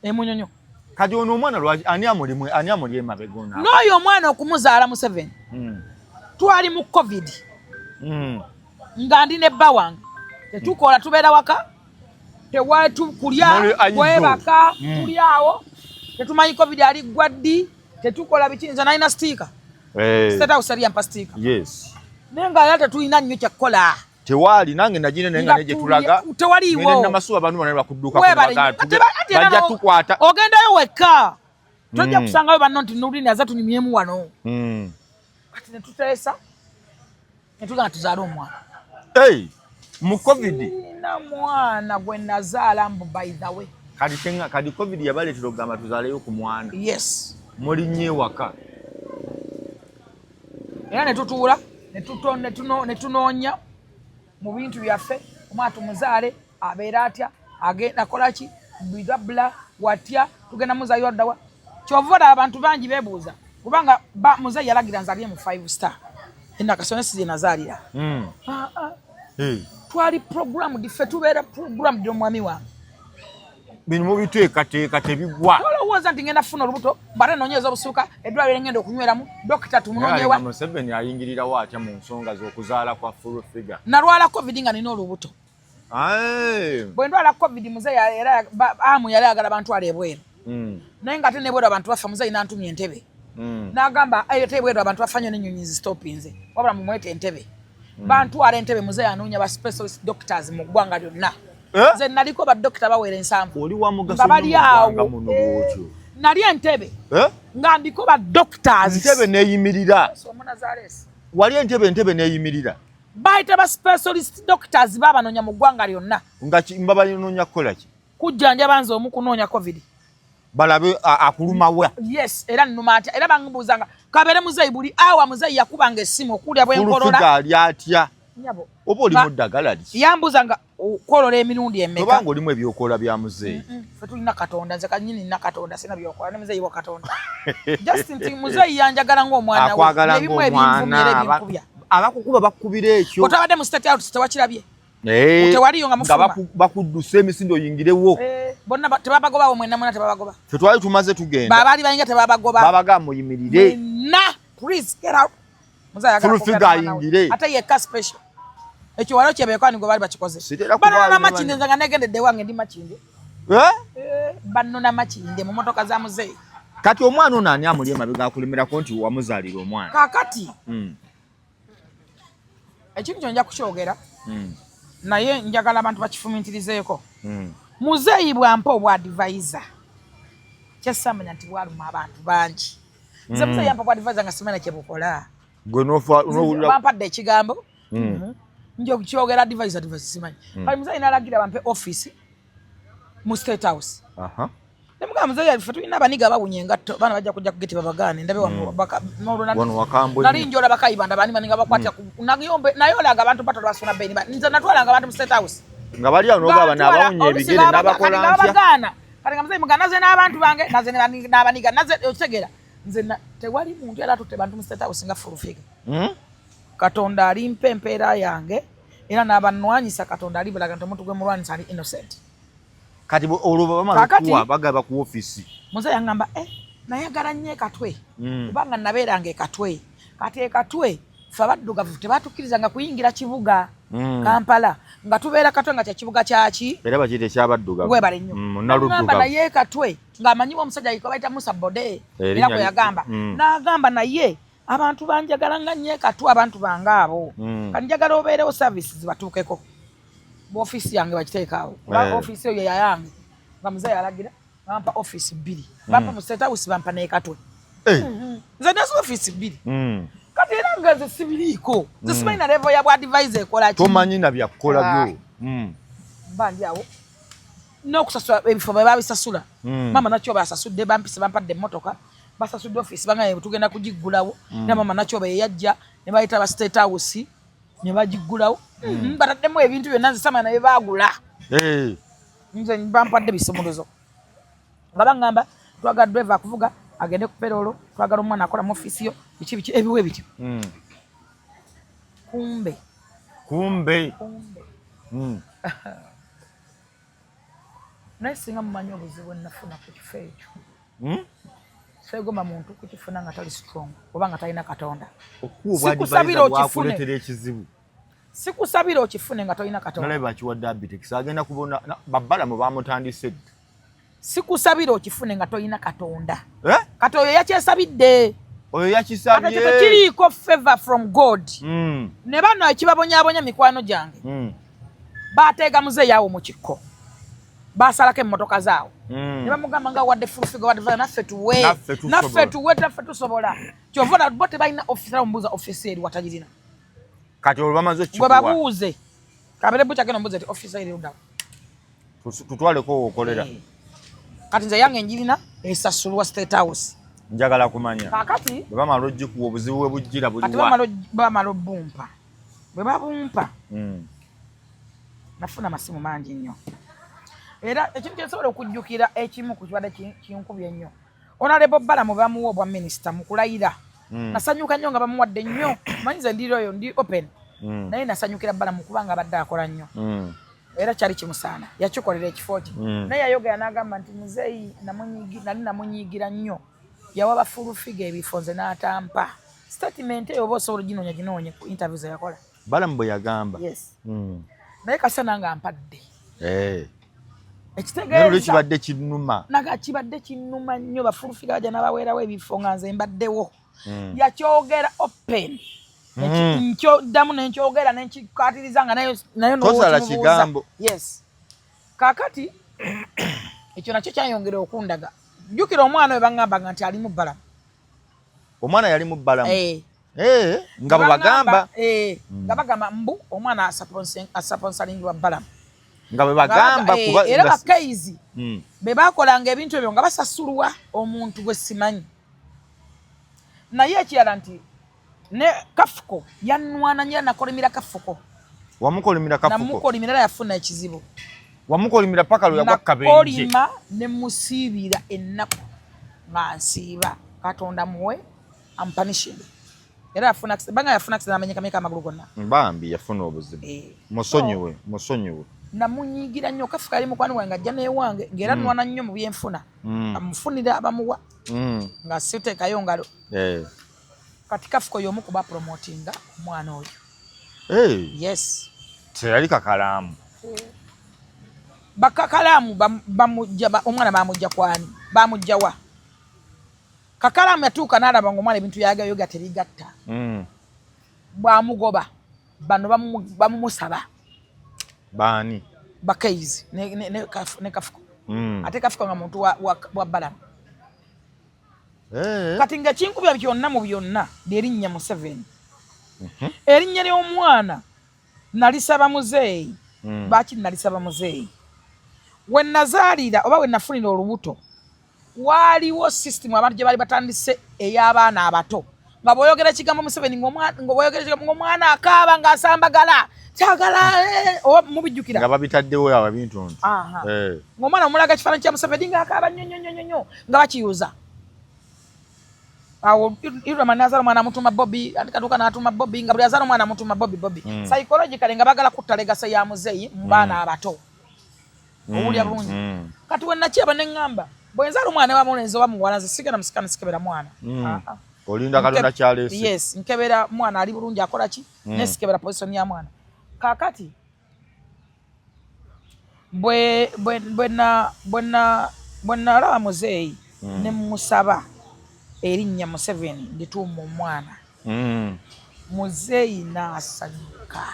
emunyonyo. Kati ono omwana lwaki, ani amulimu, ani amuli emabega ono? N'oyo omwana okumuzaala Museveni, twali mu COVID, nga ndi ne bba wange, tetukola, tubeera waka, tewatukulya, Muli idle. kwebaka, tuli awo, tetumanyi COVID aliggwa ddi, tetukola biki. Nze nalina sticker. State House yali yampa sticker. Naye nga era tetulina nnyo kyakkola. Tewaali, nange nagine, naye nga Nga ne gye tulaga tewaliiwo. Ngenda namasuba, abantu bano bakudduka. Weebale nnyo. Ate era bajja tukwata. Ogendayo wekka, tojja kusangayo banno nti Nulini aza tunyumyemu wano. Kati netuteesa netugamba tuzaale omwana. Hey, mu COVID. Sirina mwana gwe nazaala mbu by the way. Kati tenga kati COVID yabaleetera okugamba tuzaaleyo ku mwana. Yes. Mulinnye ewaka. Era netutuula netunoonya mu bintu byaffe, omwana tumuzaale abeera atya, agenda akola ki, bigabula watya, tugenda muzaayo ddawa. Kyova olaba abantu bangi beebuuza kubanga muzeeyi yalagira nzalire mu 5 star enakasone, si gye nazaalira. Ah, ah. Hey. Twali programmed, ffe tubeera programmed omwami wange. Bino mubiteekateeka, tebigwa. Tolowooza nti ngenda kufuna olubuto mbate noonyeza obusuuka eddwaliro ngenda okunyweramu, dokita tumunoonyewa. Museveni ayingirirawo atya mu nsonga z'okuzaala kwa Full Figure? Nalwala COVID nga nina olubuto. Aye. Bwe ndwala COVID, muzeeyi era amu yali ayagala bantwala ebweru, naye nga ate nebweru abantu bafa. Muzeeyi nantumya entebe, n'agamba ate ebweru abantu bafa nnyo n'ennyonyi zistopinze, wabula mumwete entebe. Bantwala entebe, muzeeyi anoonya ba specialist doctors mu ggwanga lyonna. Eh? Nze naliko badokita bawera 70. Oli wa mugaso nga bali nnyo mu awo. ggwanga muno bw'otyo. Nali entebe Eh? nga ndiko ba doctors. Ntebe neeyimirira. Omunazaresi. Wali entebe, entebe neeyimirira. Bayita ba specialist doctors, babanoonya mu ggwanga lyonna. Nga mba banoonya kukola ki? Kujjanjaba nze omu, kunoonya COVID. Balabe akulumawa. Yes, era nnuma atya, era bambuuzanga kabeere muzeeyi buli awa. Muzeeyi yakubanga essimu okulya bwenkolola. Full Figure ali atya? Nyabo. Oba oli mu ddagala li? Yambuuzanga okolola emirundi emeka. Obanga olimu ebyokola bya muzeeyi. Ffe tulina Katonda, nze kanyini nina Katonda, sina byokola ne muzeeyi wa Katonda. Just nti muzeeyi yanjagala ng'omwana we. Akwagala Ebimu ebinvumira, ng'omwana. ebinkubya. Abakukuba bakubira ekyo. Otabadde mu State House, tewakirabye? Eh, Tewaliyo nga mufuluma. Bakuddusa emisinde oyingirewo. Eh, bonna tebabagoba abo mwenna, mwena tebabagoba. Ffe twali tumaze tugenda. Babaali balinga tebabagoba. Babaga muyimirire. Mwenna, please get out. Muzeeyi ayagala Full kwogera Figure n'omwana we. ayingire. Ate yekka special. Ekyo waliwo kyebeekani gwe baali bakikoze. Sitera Banona kubaayo. Makindye, nze nga negendedde ewange ndi Makindye. Eh? Eh, bannona Makindye mu motoka za muzeeyi. Kati omwana ono ani amuli emabega akulemerako nti wamuzaalira omwana? Kaakati ekintu kyo nja kukyogera, naye njagala abantu bakifumintirizeeko. Muzeeyi bwampa obwa advisor, kyesamanya nti bwaluma abantu bangi. Nze muzeeyi yampa obwa advisor nga simanya kyebukola. Gwe nofa nowulira. Bampadde ekigambo, nja okukyogera, advisor, advisor simanyi. Kale muzeeyi nalagira bampe office mu State House. Nemugamba, muzeeyi, ffe tulina abaniga bawunya engatto, baana bajja kujja kugeti babagaane ndabe wano Wano wakambwe nali nnyo. njola bakayibanda bani baninga bakwatira naye olanga abantu batwala basuna beni nze natwalanga abantu mu State House. Nga bali awo nogaba n'abawunya Oluusi ebigere n'abakola kati nga ntya. babagaana. Kati nga muzeeyi muga naze n'abantu bange, naze n'abaniga naze, okitegeera? Nze tewali muntu era atutte bantu mu State House nga Full Figure. Katonda alimpa empeera yange, era n'abanwanyisa Katonda alibalaga nti omuntu gwe mulwanyisa ali innocent. Kati olwo bamala okuwa bagaba ku ofisi. Muzeeyi yaŋŋamba, nayagala nnyo ekatwe, kubanga nabeeranga ekatwe. Kati ekatwe ffe abaddugavu tebatukkirizanga kuyingira kibuga Kampala, nga tubeera Katwe nga kyekibuga kyaki. Era bakiyita ekyabaddugavu. Webale nnyo. Naluddugavu. Nagamba naye Katwe ng'amanyiwo omusajja yiko bayita Musa Bode. Erinnya Era bwe yagamba, n'agamba naye abantu banjagala nga nnyo ekatwe, abantu bange abo. Kati njagala obeerewo services batuukeko mu ofiisi yange, bakiteeka awo, kuba ofiisi eyo yayange. Nga muzeeyi alagira bampa ofiisi bbiri, bampa mu State House, bampa n'ekatwe. Nze nazo ofiisi bbiri. Kati era nga nze sibiriiko, nze simanyi na level ya bwa advisor ekola ki. Tomanyi na byakukola byo. Mba ndi awo n'okusasula ebifo bwe babisasula. Mama nakyo basasudde, bampise, bampadde emmotoka, basasudde ofiisi, bangaye tugenda kugiggulawo. Era mama nakyo beyajja ne bayita ba State House ne bagiggulawo. Bataddemu ebintu byonna, nze sama naye baagula. Nze bampadde bisumuluzo nga baŋŋamba twagala driver akuvuga agende ku payroll, twagala omwana akola mu ofiisi yo, biki biki ebiwe bityo. Kumbe Kumbe. Kumbe. Naye singa mumanyi obuzibu enafuna ku kifo ekyo. Seegomba muntu kukifuna nga tali strong oba nga talina Katonda. Okuwa Sikusabira obwadivaiza okifune. bwakuleetera ekizibu. Sikusabira okifune nga tolina Katonda. Nalabe bakiwadde Abitex, agenda kubona babbalamu bamutandise dda. Sikusabira okifune nga tolina Katonda. Eh? Kati oyo yakyesabidde. Oyo Kati yakisabye. ekyo tekiriiko favor from God. Ne bano ekibabonyabonya, mikwano gyange, bateega muzeeyi awo mu kikko, basalako emmotoka zaawo ne bamugamba nga wadde Full Figure, wadde naffe tuwe. Naffe tusobola. Naffe tuwe, naffe tusobola. Kyova olaba bo tebalina ofisi. Omubuuza ofisi eri watagirina. Kati olwo bamaze Gwe okikuwa. babuuze kabere bukya, genda omubuuze ti ofisi eri luddawa. Tutwaleko wokolera. Eh. Kati nze yange njirina, esasulwa State House. Njagala kumanya Kakati bwe bamala ogikuwa, obuzibu bwe bujjira kati buliwa? bamala obumpa, bwe babumpa, nafuna amasimu mangi nnyo. Era ekintu kyensobola okujjukira ekimu ku kibadde kinkubye ennyo, Honorable Balamu bamuwa obwa minisita mu kulayira. Nasanyuka nnyo nga bamuwadde nnyo. Manyi nze ndiri oyo, ndi open. Naye nasanyukira Balamu kubanga abadde akola nnyo era kyali kimusaana, yakikolera ekifo kye. Naye yayogera n'agamba nti muzeeyi nali namunyiigira nnyo, yawa ba Full Figure ebifo, nze n'atampa. Statement eyo oba osobola oginoonya, ginoonye ku interview ze yakola. Balamu bwe yagamba. Yes. Naye kasita nange ampadde. Eh. Ekitegeeza Naye kibadde kinnuma. Naga kibadde kinnuma nnyo, ba Full Figure bajja n'abaweerawo ebifo nga nze mbaddewo. Yakyogera open. Nkyoddamu nenkyogera nenkikatiriza nga nayo nayo Tosala n'okimubuuza. kigambo. Yes. Kaakati ekyo nakyo kyayongera okundaga. Jjukira omwana we baŋŋambanga nti ali mu Balamu. Omwana yali mu Balamu. Eh. Eh, nga bwe bagamba. Eh, nga bagamba mbu omwana asponsoringibwa Balamu. Nga bwe bagamba. Eh, Kuba era bakaizi be bakolanga ebintu ebyo nga basasulwa omuntu gwe simanyi. Naye ekirala nti ne Kafuko yanwana nnyo, nakolimira Kafuko. Wamukolimira Kafuko? Namukolimira era yafuna ekizibu. Wamukolimira paka lwe yagwa kabenje. Nakolima ne musiibira ennaku nga nsiiba Katonda muwe amupunishinge. Era yafuna banga yafuna accident, amenyekamyeka amagulu gonna. Bambi yafuna obuzibu. Eh. Musonyiwe, musonyiwe. Namunyiigira nnyo. Kafuko yali mukwano gwange, ajja n'ewange ng'era nwana nnyo mu byenfuna. Amufunira abamuwa nga siteekayo ngalo. Kati Kafuko y'omu ku bapromotinga omwana oyo. Eh. Yes. Teyali kakalaamu. Bakakalaamu bamujja omwana bamujja kwani, bamujja wa Kakalaamu? Yatuuka n'alaba nga omwana ebintu yagayoga tebigatta. Bwamugoba bano bamumusaba. Baani? Bakeizi ne Kafuko. Ate Kafuko nga muntu wa Balamu. Eh. Kati nga kinkubya byonna mu byonna lyerinnya Museveni. Erinnya ly'omwana nalisaba muzeeyi. Baki nalisaba muzeeyi? We nazaalira oba we nafunira olubuto, waaliwo system abantu gye baali batandise ey'abaana abato, nga bw'oyogera ekigambo Museveni, nga bw'oyogera ekigambo ng'omwana akaaba ng'asambagala kyagala eh, oba mubijjukira? Nga babitaddewo awo ebintuntu. Aha. Eh. Ng'omwana omulaga ekifaananyi kya Museveni ng'akaaba nnyo nnyo nnyo nnyo nnyo, nga bakiyuza awo. Irama nazaala omwana amutuma Bobi, ate katuuka n'atuma Bobi, nga buli azaala omwana amutuma Bobi Bobi. Psychologically nga baagala kutta legacy ya muzeeyi mu baana abato. Owulira bulungi? Kati we nakyeba ne ŋŋamba bwe nzaala omwana wa mulenzi oba muwala, nze sigenda musikana, sikebera mwana. Ah, ah. Olinda Katonda kyaleese. Yes, nkebera mwana ali bulungi, akola ki. Nesikebera position ya mwana. Kaakati bwe nalaba muzeeyi ne musaba erinnya Museveni ndituuma omwana, muzeeyi n'asanyuka.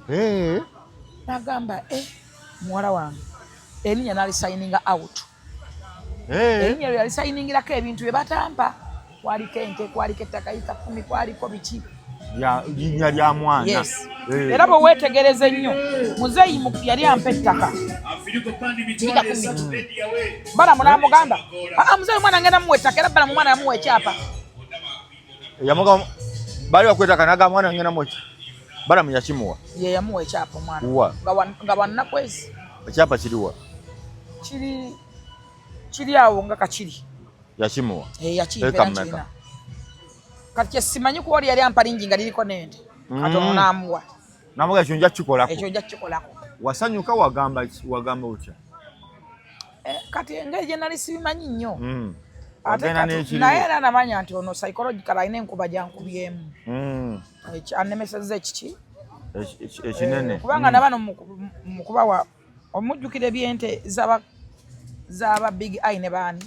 Eh. N'agamba, "Eh, muwala wange," erinnya n'alisayininga out. Eh. Erinnya lye yalisayiningirako ebintu bye batampa. Kwaliko ente, kwaliko ettaka yita 10, kwaliko biki. Linnya lya mwana. Yes. Era bwe weetegereza ennyo, muzeeyi yali ampa ettaka yita 10. Balamu n'amugamba, aa muzeeyi omwana ngenda muwa ettaka, era Balamu omwana yamuwa ekyapa. Yamugamba bali bakwetaka n'agamba mwana ngenda muwa ekyapa. Balamu yakimuwa. Ye yamuwa ekyapa omwana. Nga wannakwezi. Ekyapa kiriwa? Kiri awo nga kakiri. Yakimuwa. Yakimuwa kirina. Kati kye simanyi kuba oli yali ampa lingi nga liriko n'ente. Kati ono n'amuwa. N'amuwa ekyo nja kukikolako. Ekyo nja kukikolako. Wasanyuka wagamba wagamba otya? Kati engeri gye nali sibimanyi nnyo. Naye era namanya nti ono psychological alina enkuba gy'ankubyemu. Annemesezza ekiki? Ekinene. Kubanga nabano mu kubawa omujjukira ebyente zaba Big Eye ne baani.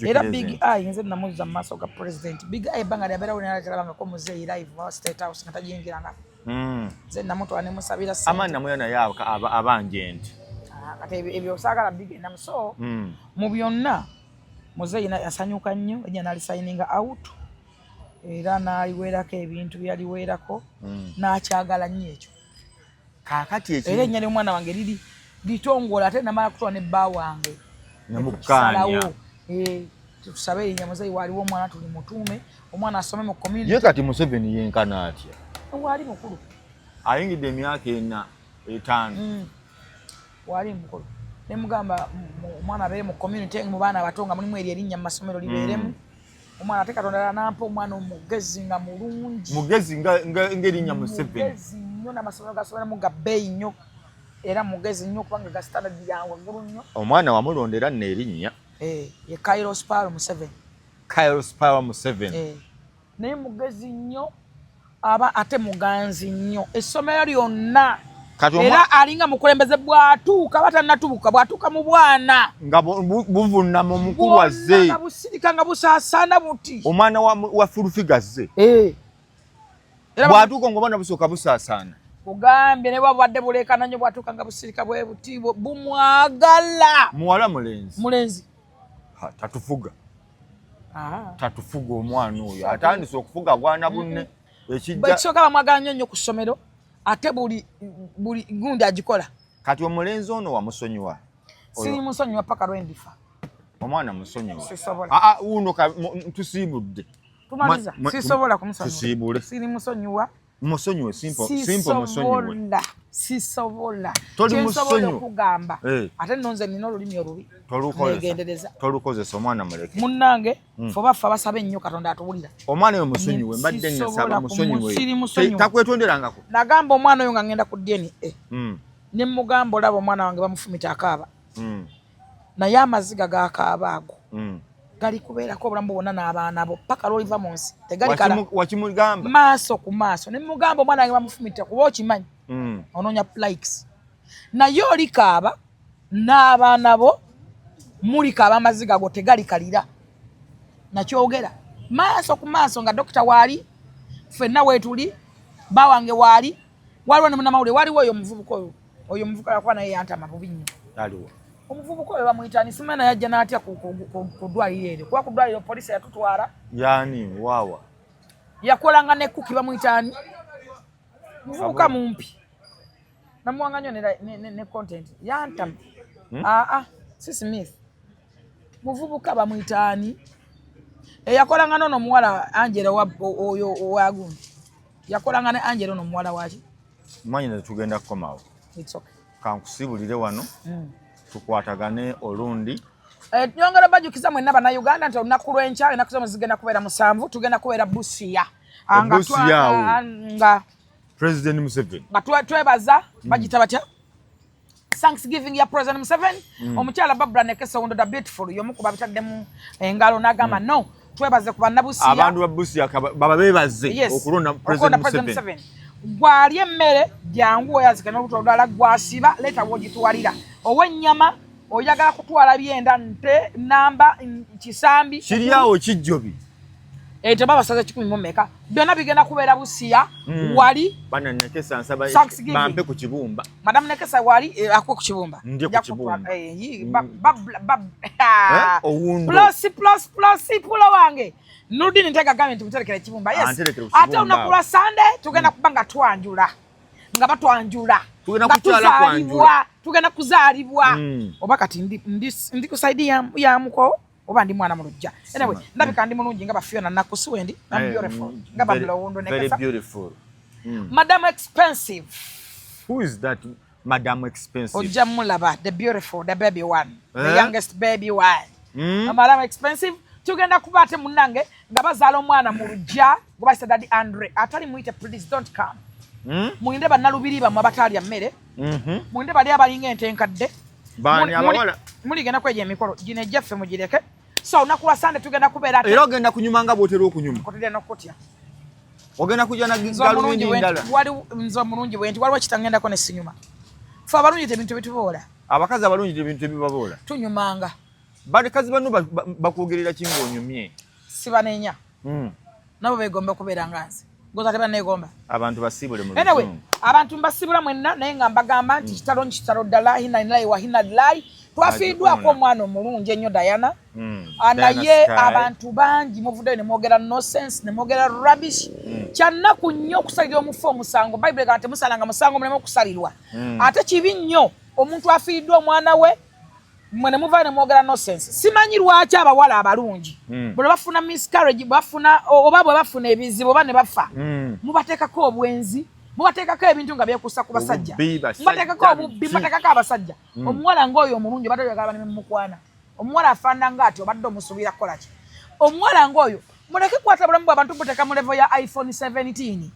Era Big Eye nze namuzza mu maaso ga president. Big Eye ebbanga lyabeerawo nalabangako muzeeyi live wa State House nga tagiyingiranga. Nze namutwala ne musabira ssente. Amaanyi namuya naye abanja ente. Kati ebyo saagala Big Eye namu so mu byonna muzeeyi yasanyuka nnyo, ejja n'alisayininga out era n'aliweerako ebintu byaliweerako n'akyagala nnyo ekyo. Kaakati era erinnya ly'omwana wange liri litongole ate namala kutwala ne bba wange. Nemukkaanya. Tusabe erinnya muzeeyi waaliwo omwana tuli mutuume omwana asome mu community. Ye kati Museveni yenkana atya? Waali mukulu. Ayingidde emyaka 4 5. Waali mukulu. Ne mugamba omwana abeere mu community mu baana abato nga mulimu eryo erinnya mu masomero libeeremu. Omwana ate Katonda n'ampa omwana omugezi nga mulungi. Mugezi ng'erinnya Museveni. Mugezi nnyo n'amasomero gasomeramu ga bbeeyi nnyo. Era mugezi nnyo kubanga ga standard ya waggulu nnyo. Omwana wamulondera nno erinnya. Ye Kairos Power Museveni. Kairos Power Museveni. Naye mugezi nnyo aba ate muganzi nnyo. Essomero lyonna. Era alinga mukulembeze bw'atuuka batannatuuka bw'atuuka mu bwana. Nga buvunama omukulu azze. Nga busirika nga busaasaana buti. Omwana wa Full azze. Bw'atuuka ng'obwana busooka busaasaana. Kugambye ne bwabadde buleekana nnyo bw'atuuka nga busirika bwe buti bumwagala. Muwala mulenzi. Mulenzi. Tatufuga. Tatufuga omwana oyo. Atandise okufuga bwana bunne. Ekisooka bamwagala nnyo nnyo ku ssomero ate buli gundi agikola. Kati omulenzi ono wamusonyiwa? Sirimusonyiwa paka lwe ndifa. Omwana musonyiwa. Sisobola. Uno tusiibudde. Tumaliza. Sisobola kumusonyiwa. Tusiibule. Sirimusonyiwa. Musonyiwe simple musonyiwe. Sisobola. Kyensobola okugamba. Ate nno nze nina olulimi olubi. Negendereza. Tolukozesa omwana muleke. Munnange ffe baffe abasaba ennyo Katonda atuwulira. Omwana oyo musonyiwe mbadde nsaba musonyiwe. Takwetonderangako. Nagamba omwana oyo nga ngenda ku DNA. Ne mugamba olaba omwana wange bamufumita akaaba. Naye amaziga g'akaaba ago. Gali kubeerako obulamu bwonna n'abaana bo paka lw'oliva mu nsi. Tegalikala. Wakimugamba? Maaso ku maaso. Ne mugamba omwana wange bamufumita kuba okimanyi. Onoonya likes. Naye olikaaba n'abaana bo mulikaaba amaziga go tegalikalira. Nakyogera maaso ku maaso nga dokita waali, ffenna weetuli, bba wange waali, waliwo ne munnamawulire, waliwo oyo omuvubuka oyo. Oyo omuvubuka yakuba naye yantama bubi nnyo. Aliwo. Omuvubuka oyo bamuyita ani? Simanyi naye ajja n'atya ku ddwaliro eryo. Kuba ku ddwaliro poliisi yatutwala. Yaani waawa. Yakolanga ne kuki bamuyita ani? Muvubuka mumpi. Namuwanga nnyo ne content. Yantama. Si Smith. Muvubuka bamuyita ani? Eyakolanga n'ono omuwala Angela oyo owagundi. Yakolanga ne Angela ono omuwala waki? Mmanyi tugenda kukomawo. It's okay. Kankusiibulire wano. Tukwatagane olundi. Nyongera bajjukiza mwenna Bannayuganda nti olunaku lw'enkya ennaku zomwezi zigenda kubeera 7 tugenda kubeera Busia. Busia President Museveni. Nga twebaza bagita batya? Thanksgiving ya President Museveni. Omukyala Barbara Nekesa Wundo the beautiful y'omu ku babitaddemu engalo n'agamba no twebaze ku bannabusia. Abantu ba Busia baba beebaze okulonda President Museveni. Gwali emmere jangu oyazike n'olubuto olulala gwasiba leeta w'ogitwalira. Ow'ennyama oyagala kutwala byenda nte namba kisambi. Kiri awo kijjobi. Teba basaze 10 mu mmeka. Byonna bigenda kubeera Busia wali. Bana Nekesa nsaba bampe ku kibumba. Madam Nekesa wali akuwe ku kibumba. Ndiye ku kibumba. Plus plus plus pulo wange. Nurdin Ntege agambye nti muterekera ekibumba. Yes, ate olunaku lwa Sunday tugenda kuba nga twanjula, nga batwanjula, nga tuzaalibwa, tugenda kuzaalibwa. Oba kati ndi ku side ya muko oba ndi mwana mu luggya. Anyway, ndabika ndi mulungi nga ba Fiona Nakku, si wendi? I'm beautiful nga bamulowondo. Very beautiful. Madam Expensive. Who is that Madam Expensive? Ojja mulaba, the beautiful, the baby one, the youngest baby one. Madam Expensive. Tugenda kuba ate munnange nga bazaala omwana mu luggya gwe bayita Daddy Andre. Atali muyite, please don't come. Mulinde bannalubiri bammwe abataalya mmere. Mulinde bali abalinga ente enkadde. Baani abawala? Muligenda kweja emikolo gino ejjaffe mugireke. So olunaku lwa Sande tugenda kubeera ate Era ogenda kunyuma nga bw'otera okunyuma? Nkotedde n'okutya. Ogenda kujja na Nze omulungi galubindi bwe ndala? nti waliwo, nze omulungi bwe nti waliwo kitangendako ne sinyuma. Fe abalungi tebintu bituboola. Abakazi abalungi ebintu ebibaboola. Tunyumanga. Bakazi banno bakwogerera ki ng'onyumye? Sibanenya. Nabo beegomba okubeera nga nze, goza tebanneegomba. Abantu basiibule mu Anyway, Luzungu. Abantu mbasibula mwenna, naye nga mbagamba nti kitalo nti kitalo ddala. Inna lillahi wa inna ilaihi. Twafiiriddwako Agikona. omwana omulungi ennyo Diana. Ah, Diana naye Sky. abantu bangi muvuddeyo ne mwogera nonsense, ne mwogera rubbish. Kyannaku nnyo okusalira omufu omusango. Bayibuli egamba, "Temusalanga musango muleme okusalirwa." Ate kibi nnyo omuntu afiiriddwa omwana we, mmwe ne muvaayo ne mwogera nonsense. Simanyi lwaki abawala abalungi bwe bafuna miscarriage, bwe bafuna oba bwe bafuna ebizibu oba ne bafa, mubateekako obwenzi, mubateekako ebintu nga byekuusa ku basajja. Obubbi, basajja, Mubateekako obubbi, biki. mubateekako abasajja. Omuwala ng'oyo omulungi obadde oyagala baneme mumukwana. Omuwala afaanana nga ati obadde omusuubira kukola ki? Omuwala ng'oyo muleke kwata bulamu bw'abantu buteeka mu level ya iPhone 17.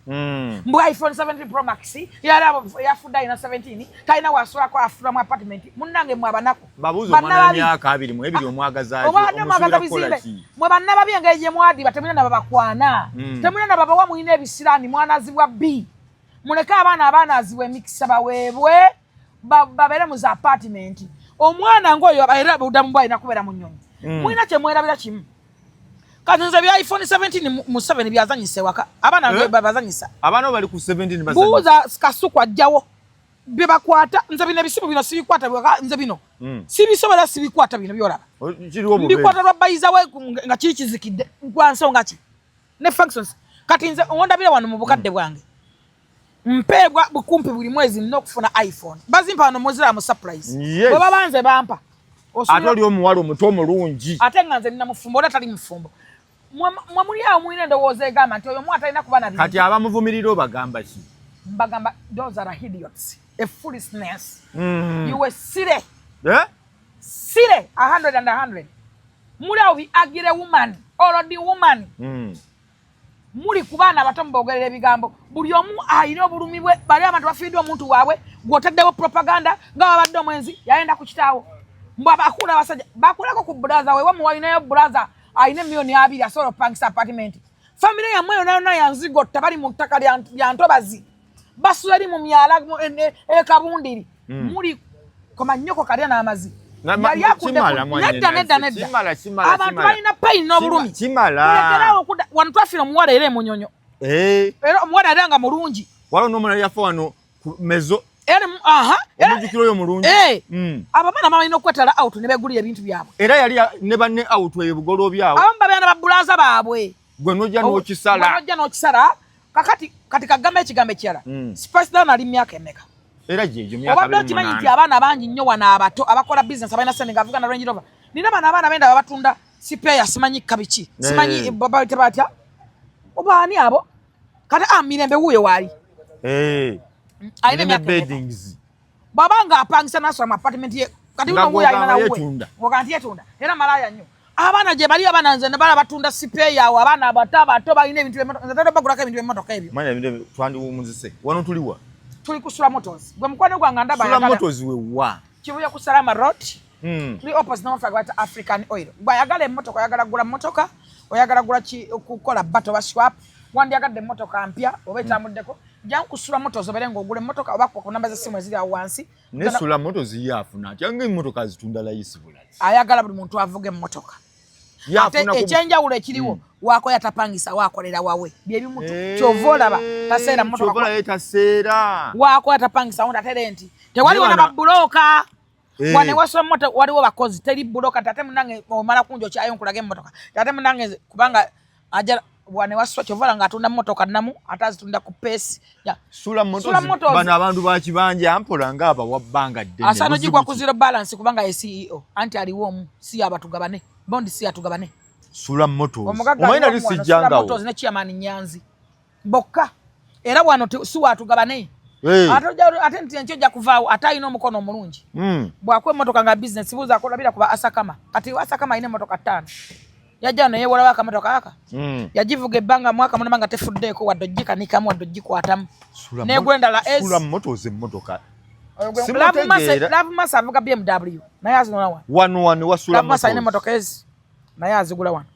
Mbu iPhone 17 Pro Max yali yafudde alina 17, talina wasulako, afula mu apartment. Munnange mwe abanaku, Babuuza omwana bannababi. w'emyaka 22 omwagaza? Obadde mwagaza bizimbe. Mwe bannababi, engeri gye mwadiba, temulina na babakwana, temulina na babawa, mulina ebisiraani, mwanazibwa bbi. Muleke abaana abaanaazibwa emikisa baweebwe babeere mu za apartment. Omwana ng'oyo era obuddamu bwe alina kubeera mu nnyonyi. Mulina kye mwerabira kimu. Kati nze bya iPhone 17 mu 7 byazanyisa ewaka abaana Eh? babazanyisa. Abaana bo bali ku 17 bazanyisa. Buuza Kasuku ajjawo bye bakwata. Nze bino ebisimu bino sibikwata nze bino sibisobola, sibikwata bino byolaba. Kiriwo bubeere. Mbikwata lwa bayiza we nga kiri kizikidde gwa nsonga ki ne functions. Kati nze ondabira wano mu bukadde bwange, mpeebwa bukumpi buli mwezi nina okufuna iPhone. Bazimpa wano muzira mu surprise. Bwe baba nze bampa. Ate oli omuwala omuto omulungi. Ate nga nze nina mufumbo, ola tali mufumbo. Mwe muli awo mulina endowooza egamba nti oyo omwana talina kuba na bintu. Kati abamuvumirira obagamba ki? Mbagamba those are idiots, a foolishness. You were silly. Eh? Silly 100 and 100. Muli awo bi agire woman or the woman. Muli ku baana abato mubogerera ebigambo. Buli omu alina obulumi bwe. Bali abantu bafiiriddwa omuntu waabwe, gw'otaddewo propaganda nga babadde omwenzi, yayenda ku kitaawo, mbw abakula abasajja bakulako ku brother we. Wamu walinayo brother alina emiliyoni 20 asobola okupangisa apartment. Famire yammwe yonna yonna yanzigotta, bali mu ttaka lya ntobazi, basula eri mu myala ekabundiri. Muli komanyoko kalya n'amazi. Yali akudde nedda nedda nedda. Abantu balina pain n'obulumi. Mulekerawo okudda wano. Twafiira omuwala era emunyonyo. Era omuwala era nga mulungi. Waliwo n'omulala yafa wano ku mezo. Era aha. Omujjukiro oyo mulungi. Abaana balina okwetala out ne begulira ebintu byabwe. Era yali ne banne out eyo bugoloobi awo. Abamu babeera ne babulaza baabwe. Gwe nojja n'okisala. Gwe nojja n'okisala. Kakati kati kagamba ekigambo ekirala. Spice Diana ali myaka emeka? Era gyegyo myaka Obadde okimanyi nti abaana bangi nnyo wano abato abakola business abalina sente ng'avuga na Range Rover. Nina bano abaana benda babatunda spare, simanyi kabiki, simanyi bayita batya, oba ani abo. Kati ah, Mirembe wuuyo waali. Alina emyaka emeka? Beddings. Bw'aba nga apangisa n'asula mu apartment ye. Kati Nga uno wuuyo alina gw'ogamba nawuwe. yeetunda. Ng'ogamba nti yeetunda era malaaya nnyo. Abaana gye bali, abaana nze nebala batunda spare awo, abaana abato abato balina ebintu by'emmotoka. Nze tera bagulako ebintu by'emmotoka ebyo. Manya ebintu twandiwumuzise wano tuliwa? Tuli ku Sula Motors. Gwe mukwano gwange ndaba Sula ayagala. Motors wewa? Kibuye ku Salama Road. Tuli opposite n'omufa gwata African Oil. Bw'ayagala emmotoka, oyagala kugula mmotoka, oyagala gula ki, kukola battle oba swap, wandyagadde emmotoka mpya oba etambuddeko, jangu ku Sula Motors obeere ng'ogula emmotoka oba ku namba z'essimu eziri awo wansi. Ne Sula Motors ye afuna atya nga emmotoka zitunda layisi bulala? Ayagala buli muntu avuga emmotoka. Ye Ate afuna ekyenjawulo ekiriwo, wakoya tapangisa, wakolera wawe byebimu. Kyova olaba taseera mmotoka. Kyova olaba taseera. Wakoya tapangisa wundi ate renti tewaliwo. Naye Nababulooka wane wasula mmotoka waliwo bakozi, teri buloka. Tate munange omala kunja okyayo nkulaga emmotoka. Tate munange kubanga Aja wane waswa kyovala ng'atunda mmotoka nnamu ate azitunda ku peesi. Sula Motors bano abantu ba kibanja mpola ng'abawa bbanga ddene. Asaana ogigwa ku zero balance kubanga ye CEO anti aliwo omu, si abatugabane bondi, si atugabane. Sula Motors omanyi nali sijjangawo. Motors ne chairman Nyanzi bokka era wano si watugabane. Ate nti enkyo ojja kuvaawo ate alina omukono omulungi. Bw'akuwa emmotoka nga bizinesi buuza akolabira kuba Asakama. Kati Asakama alina emmotoka 5. Yajja wano yeewolawo akamotoka aka. Yagivuga ebbanga mwaka munamba nga tefuddeeko wadde ogikanikamu wadde ogikwatamu. Negula endala S. Sula Motors emmotoka. Love Masa avuga BMW naye azigula wano. Wano wano wa Sula Motors. Love Masa alina emmotoka ezi naye azigula wano.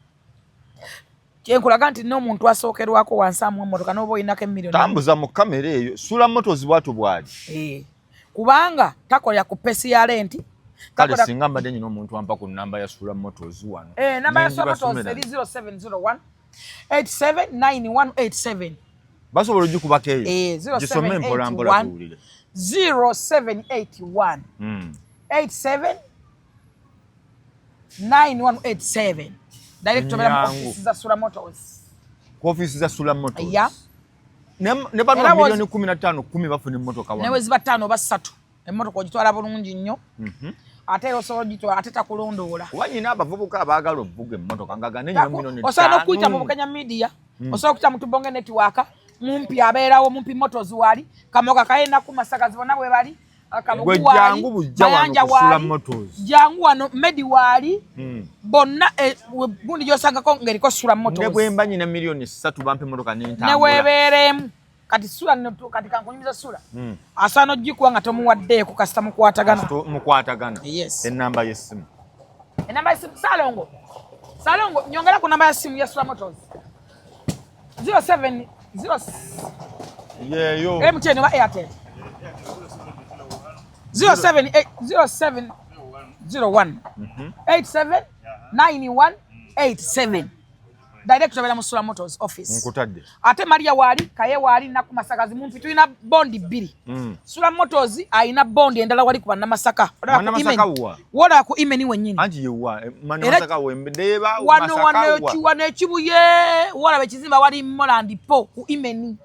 Kyenkulaga nti n'omuntu asookerwako wansi amuwa emmotoka n'oba olinako emiliyoni. Tambuza mu kamera eyo. Sula Motors bw'atyo bw'ali. Kubanga takolera ku pesi ya renti. Kale singa mbadde nyina omuntu ampa ku namba ya Sula Motors wano. Namba ya Sula Motors eri 0701 879187. Basobola ogikubako eyo. Gisome mpola mpola tuwulire. 0781 879187. Direct obera mu office za Sula Motors. Ku office za Sula Motors. Yeah. Ne bano milioni 15 10 bafuna emmotoka wano. Ne bwe ziba 5 oba 3. Emmotoka ogitwala bulungi nnyo. Ate era osobola ogitwala ate takulondoola. Kuba nyina abavubuka abaagala okuvuga emmotoka nga gane nyina milioni 5. Osobola n'okuyita mu Bukenya Media, osobola okuyita mu Tubonge Network, Mumpi abeerawo, Mumpi Motors waali, Kamoga Kaye ku Masagazi bonna bwe bali, Kabugu waali, Mayanja waali, jangu wano Medi waali, bonna gundi gy'osangako ng'eriko Sula Motors. Ne bwe mba nyina milioni 3 bampe emmotoka n'entambula. Ne weebeeremu. Kati Sula kati kankunyumiza Sula. Asaana ogikuwa nga tomuwaddeeko kasita mukwatagana. Mukwatagana. Yes. Ennamba y'essimu. Ennamba y'essimu Salongo. Salongo nyongera ku namba ya simu ya Sula Motors. 07 0 Yeeyo. MTN oba Airtel. 07 07 01 87 91 87. Direct obera mu Sula Motors office. Nkutadde. Ate Maria waali, Kaye waali, Naku Masakazi mumpi tulina bondi 2. Sula Motors alina bondi endala wali ku Bannamasaka. Wolaba ku Imeni wennyini. Anti yewa, Bannamasaka wembedeba, wano wano Ekibuye, wolaba ekizimba wali Moland Po ku Imeni.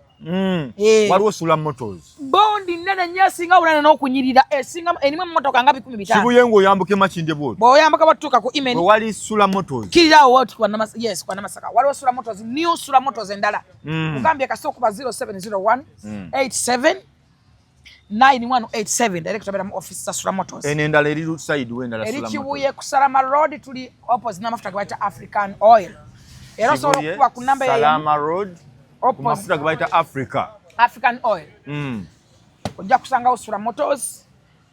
Waliwo Sula Motors. Bondi nnene nnyo esinga obunene n'okunyirira, esinga erimu emmotoka nga 5,000. Kibuye ng'oyambuka Makindye bw'otyo. Bw'oyambuka bw'otuuka ku Imeni. We wali Sula Motors. Kirirawo woti ku Bannamasaka, yes, ku Bannamasaka. Waliwo Sula Motors, new Sula Motors endala. Kugambye kasita okuba 0701 87 9187 direct obeera mu office za Sula Motors. Eno endala eri side we endala Sula Motors. Eri Kibuye ku Salama Road, tuli opposite n'amafuta ge bayita African Oil. Era osobola okukuba ku namba eyo. Salama Road. Mafuta ge bayita African Oil. Ojja kusangawo Sula Motors.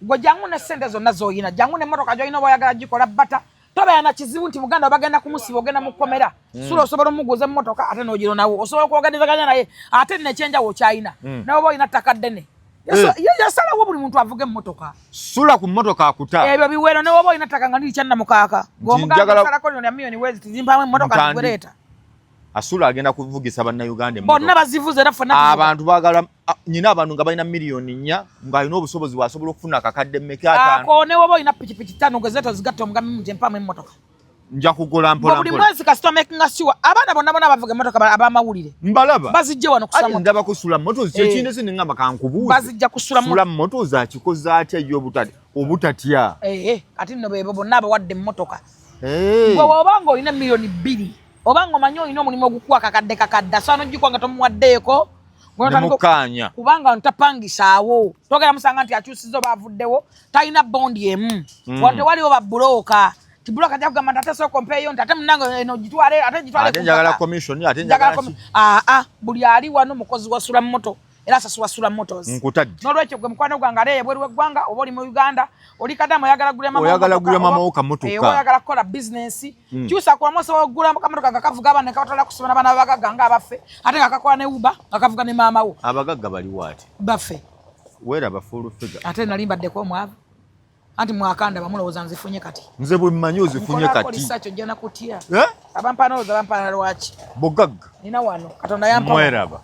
Gwe jangu ne ssente zonna z'olina, jangu n'emmotoka gy'olina oba oyagala gikola bata. Tobeera na kizibu nti muganda bagenda kumusiba ogenda mu kkomera. Sula osobola omuguza emmotoka ate n'ogironawo. Osobola okwogerezeganya naye ate nno ekyenjawulo ky'alina. Nawe oba olina ttaka ddene. Yasalawo buli muntu avuga emmotoka. Sula ku mmotoka akuta. Ebyo biwero ne woba olina ttaka nga liri kyannamukaaka. Ng'omugamba osalako lino lya miliyoni wezi tizimpaamu emmotoka nzigwereeta. Asula agenda kuvugisa bannayuganda emmotoka. Bonna bazivuze era ffenna. Abantu baagala nyina abantu nga balina miliyoni 4 ng'alina obusobozi bw'asobola okufuna akakadde mmeka 5. Ako ne woba olina pikipiki 5 gezeeta ozigatta omugambi nti mpaamu emmotoka. Nja kugula mpola mpola. Buli mwezi kasita making sure abaana bonna bonna bavuga emmotoka ab'amawulire. Mbalaba. Bazijje wano kusula motoka. Ndaba kusula Motors kyekindi si ningamba kankubuuze. Bazijja kusula Sula Motors akikoze atya ye obutatya. Kati nno bebo bonna abawadde emmotoka. Gwe bw'oba ng'olina miliyoni 2 oba ng'omanyi olina omulimu ogukuwa kakadde kakadde asaana ogikuwa nga tomuwaddeeko. Nemukkaanya. Kubanga ntapangisaawo. Togera musanga nti akyusizza oba avuddewo talina bondi emu. Wano tewaliwo babbulooka. Tibulooka ajja kugamba nti ate sooka ompeeyo nti ate munnange eno gitwale ate gitwale. Ate njagala commission ate njagala ki? Buli ali wano mukozi wa Sula Moto era asasula Sula Motors. Nkutadde. N'olwekyo gwe mukwano gwange ali ebweru w'eggwanga oba oli mu Uganda oli kadamu oyagala kugula mama oyagala kugula mama wo kamotoka. Oba oyagala kukola bizinensi. Kyusa ku wamu osobola okugula kamotoka nga kavuga abaana ne kabatwala kusoma n'abaana b'abagagga ng'abaffe ate nga kakola ne Uber nga kavuga ne maama wo. Abagagga baliwo ate? Baffe. Weeraba full figure. Ate nali mbaddeko omwavu. Anti mwakanda bamulowooza nzifunye kati. Nze bwe mmanyi ozifunye kati. Nkola research ojja na kutya. Abampaana olowooza bampaana lwaki? Bugagga. Nina wano Katonda yampa. Mweraba.